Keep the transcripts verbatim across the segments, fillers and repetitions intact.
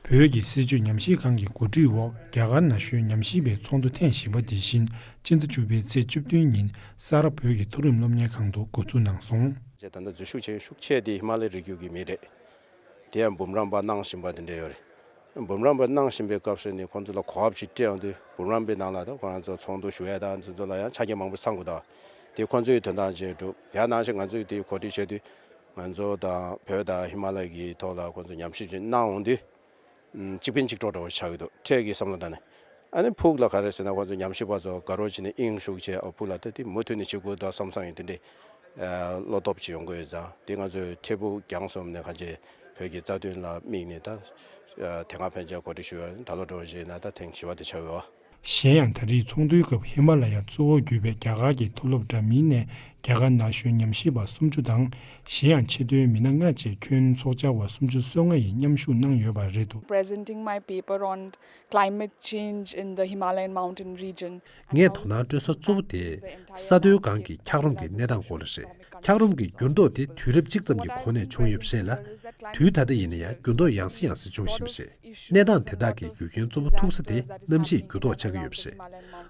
བོད་ཀྱི་སྲིད་བྱུས་ཉམས་ཞིབ་ཁང་གི་གོ་སྒྲིག་འོག་རྒྱ་གར་ན་གཞོན་ཉམས་ཞིབ་པའི་ཚོགས་འདུ་ཐེངས་བཞི་པ་འདི་བཞིན་སྤྱི་ཟླ་བཅུ་པའི་ཚེས་བཅུ་བདུན་ཉིན་ས་རཱ་བོད་ཀྱི་མཐོ་རིམ་སློབ་གཉེར་ཁང་དུ་འགོ་འཛུགས་གནང་སོང་། ད་ལྟ་འཛུལ་ཞུགས་བྱེད་ཤུགས་ཆེ་དེ་ཧི་མ་ལ་ཡའི་རི་རྒྱུད་ཀྱི་མི་རེད། དེ་ཡང་འབུམ་རམས་པ་གནང་བཞིན་པ་དེ་འདྲ་ཡོད་རེད། འབུམ་རམས་པ་གནང་བཞིན་པའི་སྐབས་སུ་ནི་ཁོང་ཚོ་ལ་གོ་སྐབས་ཅིག་སྤྲད་ཡོང་དུས་འབུམ་རམས་པའི་ནང་ལ་ད་ཁོ་རང་ཚོ་ཚོགས་འདུ་ཞུ་ཡ་དང་འཛིན་གྲྭ་ལ་ཡང་ཆ་རྐྱེན་མང་པོ་ཚང་དགོས་དང་། དེ་ཁོང་ཚོའི་དོན་དག་བྱས་འགྲུབ་ཡང་ནང་བཞིན་ང་ཚོས་དེ་གོ་སྒྲིག་བྱས་དུས་ང་ཚོ་དང་བོད་དང་ཧི་མ་ལ་ཡའི་ཐོག་ལ་ཁོང་ཚོ་ཉམས་ཞིབ་ཅིག་གནང་ཡོང་དུས། གཅིག་ཕན་གཅིག་གྲོགས་འདྲ་བོ་ཆགས་ཡོད་འདུག་འཕྲལ་གྱི་བསམ་བློ་བཏང་ནས། ཨ་ནི་ཕུགས་ལ་ག་རེ་ཟེར་ན་ཁོང་ཚོ་ཉམས་ཞིབ་པ་ཚོ་དགའ་རོགས་བྱས་ནས་དབྱིངས་ཞུགས་བྱས་ཨོ་ཕུགས་ལ་ད་དེ་མུ་མཐུད་ནས་བྱེད་དགོས་འདུག་བསམ་བསམ་ཡིན་དེ་འདྲའི་བློ་སྟོབས་ཅིག་ཡོང་གི་ཡོད་ཙང་དེ་ང་ཚོས་འཕྲལ་ཕུགས་རྒྱང་གསུམ་ནས་གང་ཅི་བོད་ཀྱི་རྩ་དོན་ལ་དམིགས་ནས་ད་དེ་སྔ་ཕན་ཆད་གོ་སྒྲིག་ཞུ་ཡ་ད་ལོ་འགྲོ་བཞིན་ན་ད་ཐེངས་བཞི་པ་དེ་ཆགས་ཡོད། གཞན་ཡང་ད་རེས་ཚོགས་འདུའི་སྐབས་ཧི་མ་ལ་ཡ་གཙོ་བོར་གྱུར་པའི་རྒྱ་གར་གྱི་མཐོ་སློབ་འདྲ་མིན་ནས་རྒྱ་གར་ན་གཞོན་ཉམས་ཞིབ་པ་སུམ་ཅུ་དང་གཞན་ཡང་ཆེས་མཐོའི་མི་སྣ་ལྔ་བཅས་ཁྱོན་ཚོགས་བཅར་བ་སུམ་ཅུ་སོ་ལྔ་ཡིས་མཉམ་ཞུགས་གནང་ཡོད་པ་རེད་འདུག Presenting my paper on climate change in the Himalayan mountain region. ངས་དོ་སྣང་སྤྲོད་ས་གཙོ་བོ་དེ་ས་མཐོའི་སྒང་གི་འཁྱགས་རོམ་གྱི་གནས་སྟངས་སྐོར་ལ་རེད། འཁྱགས་རོམ་གྱི་འགྱུར་ལྡོག་དེ་དུས་རབས་གཅིག་ཙམ་གྱི་གོང་ནས་བྱུང་ཡོད་པ་རེད་ལ། དུས་ད་ལྟ་ཡིན་ན་ཡང་འགྱུར་ལྡོག་ཡང་སེ་ཡང་སེ་འབྱུང་བཞིན་པ་རེད། གནས་སྟངས་དེ་དག་གི་རྒྱུ་རྐྱེན་གཙོ་བོ་ཐུག་ས་དེ་གནམ་གཤིས་འགྱུར་ལྡོག་ཆགས་ཀྱི་ཡོད་པ་རེད།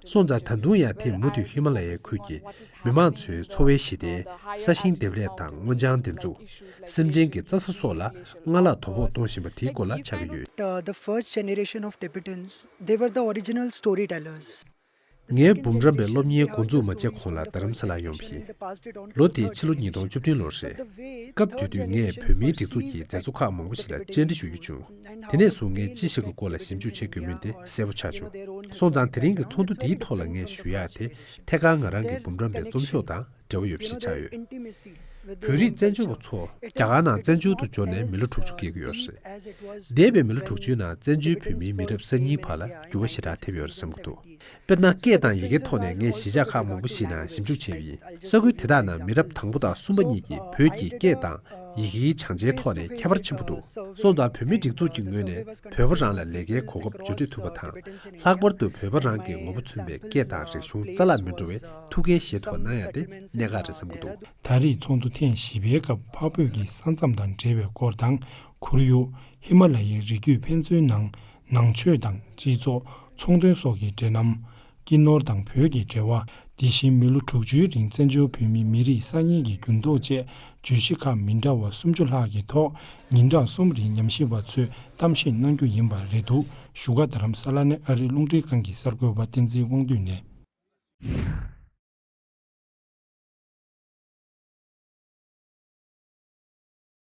སོང་ཙང་ད་དུང་ཡང་དེས་མུ་མཐུད་ཧི་མ་ལ་ཡའི་ཁུལ་གྱི་མི་མང་ཚོའི་འཚོ་བའི་གཞི་རྟེན་ས་ཞིང་འདེབས་ལས་དང་སྔོ་ལྗང་འདེབས་འཛུགས། སེམས་ཅན་གྱི་རྩྭ་ས་སོགས་ལ་སྔར་ལྷག་དོ་ཕོག་གཏོང་བཞིན་པ་དེའི་སྐོར་ལ་ཆགས་ཀྱི་ཡོད། Uh, the first generation of Tibetans, they were the original storytellers. ངའི་འབུམ་རམས་པའི་སློབ་གཉེར་འགོ་འཛུགས་མ་བྱས་གོང་ལ་རྡ་རམ་ས་ལར་ཡོང་བ་ཡིན། ལོ་དེའི་ཕྱི་ལོ་ཉིས་སྟོང་བཅུ་བདུན་ལོར་རེད། སྐབས་དེ་དུས་ངས་བོད་མིའི་སྒྲིག་འཛུགས་ཀྱི་མཛད་གཙོ་ཁག་མང་པོ་ཞིག་ལ་བཅར་འདྲི་ཞུ་རྒྱུ་བྱུང་། དེ་ནས་བཟུང་ངས་ཅི་ཞིག་གི་སྐོར་ལ་ཞིབ་འཇུག་བྱེད་དགོས་མིན་དེ་གསལ་པོ་ཆགས་བྱུང་། སོང་ཙང་དེ་རིང་གི་ཚོགས་འདུ་འདིའི་ཐོག་ལ་ངས་ཞུ་ཡག་དེ་ཐད་ཀར་ང་རང་གི་འབུམ་རམས་པའི་རྩོམ་ཤོག་དང་འབྲེལ་བ་ཡོད་པ་ཞིག་ཆགས་ཡོད། བོད་རིགས་བཙན་བྱོལ་བ་ཚོ་རྒྱ་གར་ནང་བཙན་བྱོལ་དུ་འབྱོར་ནས་མི་ལོ་དྲུག་ཅུ་བརྒལ་གྱི་ཡོད་རེད། འདས་པའི་མི་ལོ་དྲུག་ཅུའི་ནང་བཙན་བྱོལ་བོད་མིའི་མི་རབས་གསར་རྙིང་བར་ལ་འགྱུར་བ་ཞེ་དྲག་ཐེབས་ཡོད་རེད་བསམ་གྱི་འདུག་དཔེར་ན་སྐད་དང་ཡི་གེའི་ཐོག་ནས་ངས་གཞིས་ཆགས་ཁག་མང་པོ་ཞིག་ནང་ཞིབ་འཇུག་བྱས་པ་ཡིན། ས་ཁུལ་དེ་དག་ནང་མི་རབས་དང་པོ་དང་གསུམ་པ་གཉིས་ཀྱི་བོད་ཀྱི་སྐད་དང་ཡི་གེའི་སྦྱང་བྱའི་ཐོག་ནས་ཁྱད་པར་ཆེན་པོ་འདུག་སོང་ཙང་བོད་མིའི་སྒྲིག་འཛུགས་ཀྱི་ངོས་ནས་བོད་པ་རང་ལ་ལས་ཀའི་གོ་སྐབས་བརྒྱུད་སྤྲོད་ཐུབ་པ་དང་། ལྷག་པར་དུ་བོད་པ་རང་གི་ངོ་བོ་མཚོན་པའི་སྐད་དང་རིག་གཞུང་རྩ་བརླག་མི་འགྲོ་བའི་ཐུགས་འགན་བཞེས་ཐུབ་པ་གནང་ཡ་དེ་གནད་འགག་རེད་བསམ་གྱི་འདུག་ད་རེས་ཚོགས་འདུ་ཐེངས་བཞི་པའི་སྐབས་འཕགས་བོད་ཀྱི་ས་མཚམས་དང་འབྲེལ་བའི་སྐོར་དང་། ཁོར་ཡུག་ཧི་མ་ལ་ཡའི་རི་རྒྱུད་ཕན་ཚུན་ནང་ནང་ཆོས་དང་སྤྱི་ཚོགས་ཚོང་དོན་སོགས་ཀྱི་འབྲེལ་ལམ། སྐྱིད་ནོར་དང་བོད་ཀྱི་འབྲེལ་བ། དེ་བཞིན་མི་ལོ་དྲུག་ཅུའི་རིང་བཙན་བྱོལ་བོད་མིའི་མི་རིགས་གསར་རྙིང་གི་འགྱུར་ལྡོག་བཅས་བརྗོད་གཞི་ཁག་མི་འདྲ་བ་སུམ་ཅུ་ལྷག་གི་ཐོག་ཉིན་གྲངས་གསུམ་རིང་ཉམས་ཞིབ་པ་ཚོས་གཏམ་བཤད་གནང་རྒྱུ་ཡིན་པ་རེད་འདུག་བཞུགས་སྒར་རྡ་རམ་ས་ལ་ནས་ཨ་རིའི་རླུང་འཕྲིན་ཁང་གི་གསར་འགོད་པ་བསྟན་འཛིན་དབང་འདུས་ནས།